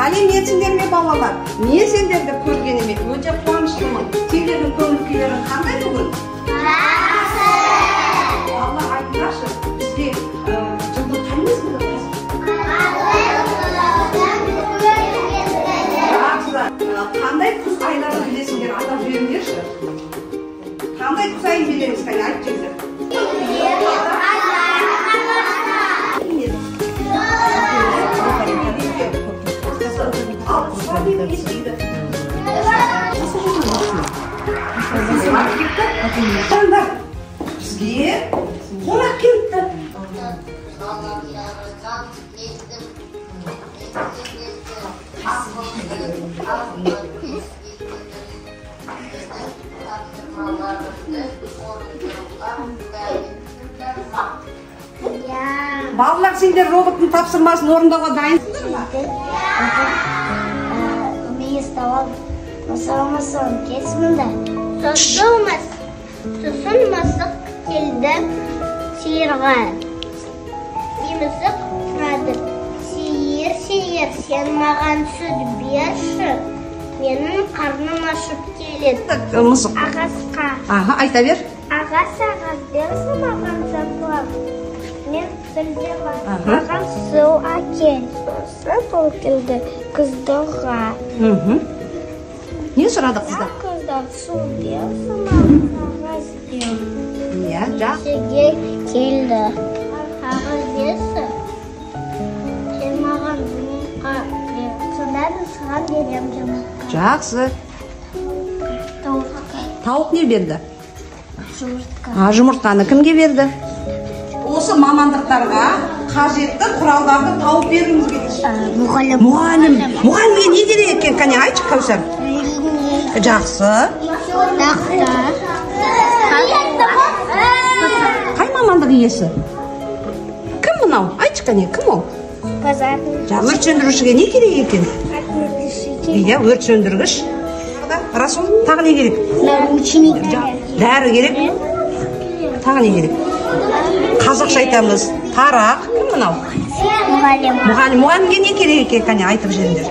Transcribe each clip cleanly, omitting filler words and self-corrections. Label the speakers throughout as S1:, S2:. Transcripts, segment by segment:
S1: Сәлеметсіңдер ме, балалар? Мен сендерді көргеніме өте қуаныштымын. Сендердің көңіл күйлерің қандай бүгін?
S2: Жақсы.
S1: Балалар, айтыңдаршы, бізге жылдың қай мезгілі қазір? Жақсы. Қандай күз айларын білесіңдер, атап жіберіңдерші. Қандай күз айын білеміз, қане айтып жіберіңдер. Қараңдар, бізге қонақ келіпті. Балалар, сендер роботтың тапсырмасын орындауға дайынсыңдар ма?
S2: Мысығым келсін. Сосын мысық келді сиырға. Мысық сұрады: сиыр, сиыр, сен маған сүт берші, менің қарным ашып келеді.
S1: Мысық.
S2: Ағасқа.
S1: Аға, айта бер.
S2: Ағас, ағас, берші маған сапар. Мен тілде маған су әкел. Сосын ол келді қыздарға.
S1: Не сұрады қыздар?
S2: Қыздар, су берші маған, ағас бер.
S1: Иә, жақ.
S2: Сізге келді. Ағас берші, сен маған жұмыртқа бер. Сонда мен саған беремін жұмыртқа.
S1: Жақсы.
S2: Тауыққа.
S1: Тауық не берді?
S2: Жұмыртқа.
S1: Жұмыртқаны кімге берді? Осы мамандықтарға қажетті құралдарды тауып беруіміз керек.
S2: Мұғалім.
S1: Мұғалім. Мұғалімге не керек екен? Қане айтшы, Кәусар. Жақсы.
S2: Тақта.
S1: Қай мамандық иесі? Кім мынау? Айтшы, қане, кім ол?
S2: Пожарный.
S1: Өрт сөндірушіге не керек екен? Иә, өрт сөндіргіш. Расул, тағы не керек?
S2: Научник.
S1: Дәрі керек. Тағы не керек? Қазақша айтамыз. Тарақ. Кім мынау?
S2: Мұғалім.
S1: Мұғалім. Мұғалімге не керек екен? Қане, айтып жіберіңдер.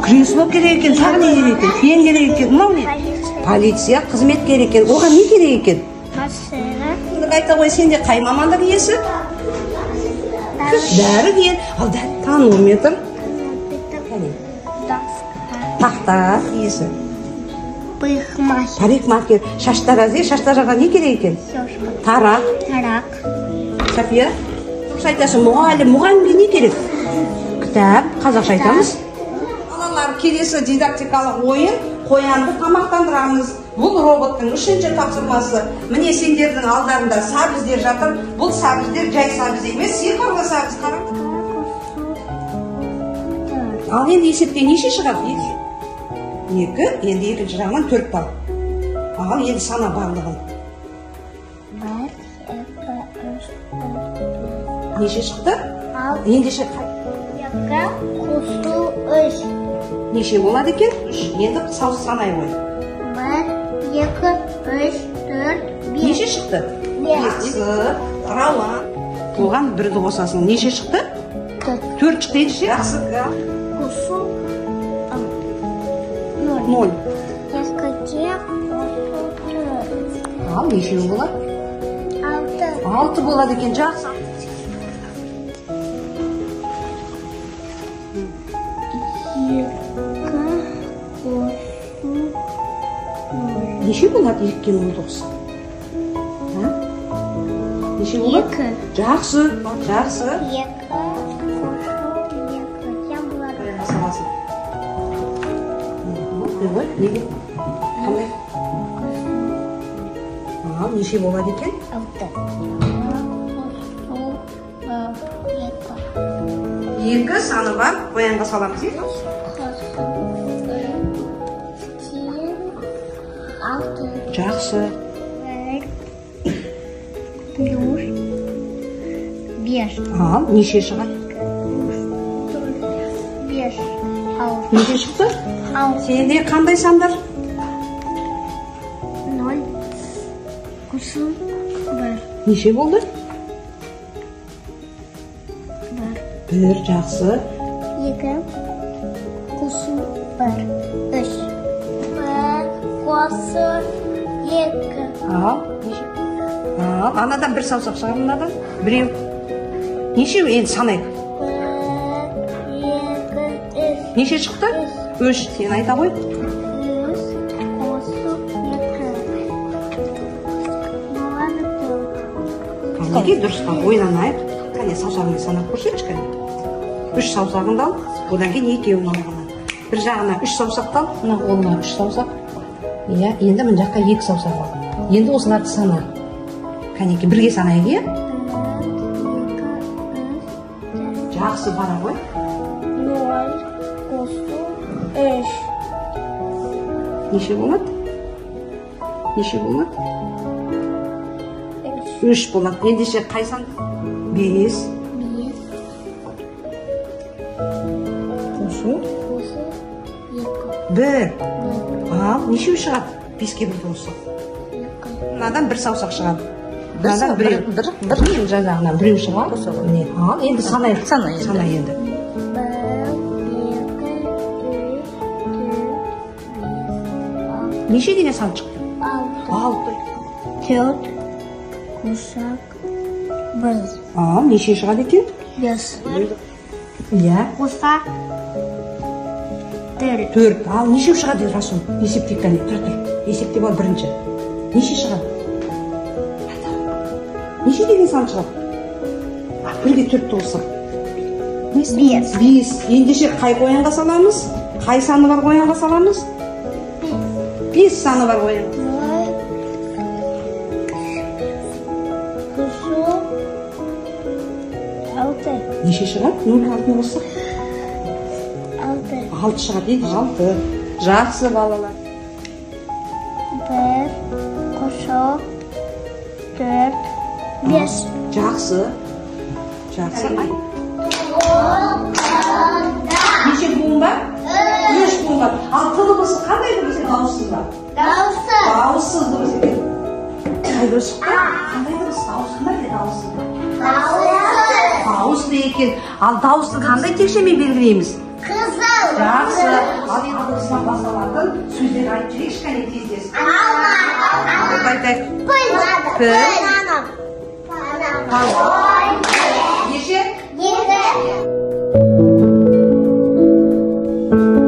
S1: Кресло керек екен. Тағы не керек екен? Фен керек екен. Мынау не? Полиция қызметкері екен. Оған не керек екен?
S2: Машина.
S1: Айта ғой, сенде қай мамандық иесі? Дәрігер. Ал тонометр. Тақта иесі.
S2: Парикмахер.
S1: Парикмахер. Шаштараз. Шаштаразға не керек екен? Тарақ.
S2: Тарақ.
S1: София, дұрыс айтасың. Мұғалім. Мұғалімге не керек? Кітап. Қазақша айтамыз. Балалар, келесі дидактикалық ойын қоянды тамақтандырамыз. Бұл роботтың үшінші тапсырмасы. Міне, сендердің алдарында сәбіздер жатыр. Бұл сәбіздер жай сәбіз емес, сиқырлы сәбіз. Қараңдар. Ал енді есепте неше шығады? Екі. Енді екінші жағынан 4 бар. Ал енді сана барлығын.
S2: 1, 2, 3, 4.
S1: Неше шықты?
S2: 6.
S1: Ендеше
S2: 2 қосу 3.
S1: Неше болады екен? 3. Енді санай ғой.
S2: 1, 2, 3, 4, 5.
S1: Неше шықты?
S2: 5.
S1: Жақсы. Рауан. Оған бірді қосасың. Неше шықты?
S2: 4.
S1: 4 шықты. Ендеше жақсы.
S2: Қосу 0.
S1: 0.
S2: 2-ге қосу 4.
S1: Ал нешеу болады?
S2: 6.
S1: 6 болады екен. Жақсы.
S2: 2 қосу 0.
S1: Неше болады 2-ге 0 қоссақ? Неше болады?
S2: 2.
S1: Жақсы, жақсы.
S2: 2 қосу 2. Тең болады.
S1: Саласың. Қой, неге? Қандай? Ал неше болады екен?
S2: 6. Қосу 2.
S1: 2 саны бар. Қоянға саламыз, иә?
S2: Қосу 3, 6.
S1: Жақсы.
S2: 1 плюс 5.
S1: Ал неше шығады?
S2: Плюс 4, 5, 6.
S1: Неше шықты?
S2: 6.
S1: Сенде қандай сандар?
S2: 0 қосу 1.
S1: Неше болды?
S2: 1.
S1: 1, жақсы.
S2: 2 Қосу 1. 3. 1 қосу 2.
S1: Ал, ал, анадан бір саусақ шығар, мынадан біреу. Неше енді санайық?
S2: 1, 2, 3.
S1: Неше шықты? 3. Сен айта ғой.
S2: 3 қосу 2. Болады 4.
S1: Неге дұрыс па? Ойланайық. Кәне, саусағыңды санап көрсетші, кәне. 3 саусағыңды ал, одан кейін екеуін ал ғана. Бір жағына 3 саусақты ал, мына қолыңа 3 саусақ. Иә, енді мына жаққа 2 саусақ ал. Енді осыларды сана. Кәнеки, бірге санайық, иә?
S2: 1, 2, 3, 4.
S1: Жақсы бара ғой.
S2: 0 қосу 3.
S1: Неше болады? Неше болады?
S2: 3.
S1: 3 болады. Ендеше қай сан? 5.
S2: 5.
S1: Қосу
S2: Қосу 2.
S1: 1. Ал, нешеу шығады? 5-ке 1 қоссақ.
S2: 2.
S1: Мынадан бір саусақ шығады.
S3: Бір
S1: Мынадан
S3: сау-
S1: біреу.
S3: бір.
S1: Міне, жағынан біреу шығады.
S3: Қоса ғой.
S1: Міне, ал, енді санайық.
S3: Сана енді.
S1: Сана енді.
S2: 1, 2, 3, 4, 5,
S1: Неше деген сан шықты?
S2: 6.
S1: 6.
S2: 4 қосақ 1.
S1: Ал, неше шығады екен?
S2: 5.
S1: Иә.
S2: Қосақ 4.
S1: 4. Ал, нешеу шығады, Расул? Есептейік кәне, тұр, тұр. Есептеп ал бірінші. Неше шығады? Неше деген сан шығады? 1-ге 4 қоссақ.
S2: 5.
S1: 5. Ендеше қай қоянға саламыз? Қай саны бар қоянға саламыз? 5 саны бар қоян.
S2: 0 қосу 6.
S1: Неше шығады? 0 6-ны қоссақ?
S2: 6.
S1: 6 шығады, енді 6. Жақсы, балалар.
S2: 1 қосу 4 5.
S1: Жақсы. Жақсы. Ай. Неше буын бар? 3 буын бар. Ал Т дыбысы қандай дыбыс екен? Дауыссыз ба?
S2: Дауыссыз.
S1: Дауыссыз дыбыс екен. Қай дыбыс шықты? Қандай дыбыс? Дауысты ма әлде дауыссыз ба?
S2: Дауыссыз.
S1: Дауысты екен. Ал дауысты қандай текшемен белгілейміз?
S2: Қызыл.
S1: Жақсы. Ал А дыбысынан басталатын сөздер айтып жіберейікші, кәне, тез-тез.
S2: Алма.
S1: Айтайық.
S2: Піл.
S1: Піл.
S2: Пал.
S1: Неше?
S2: 2.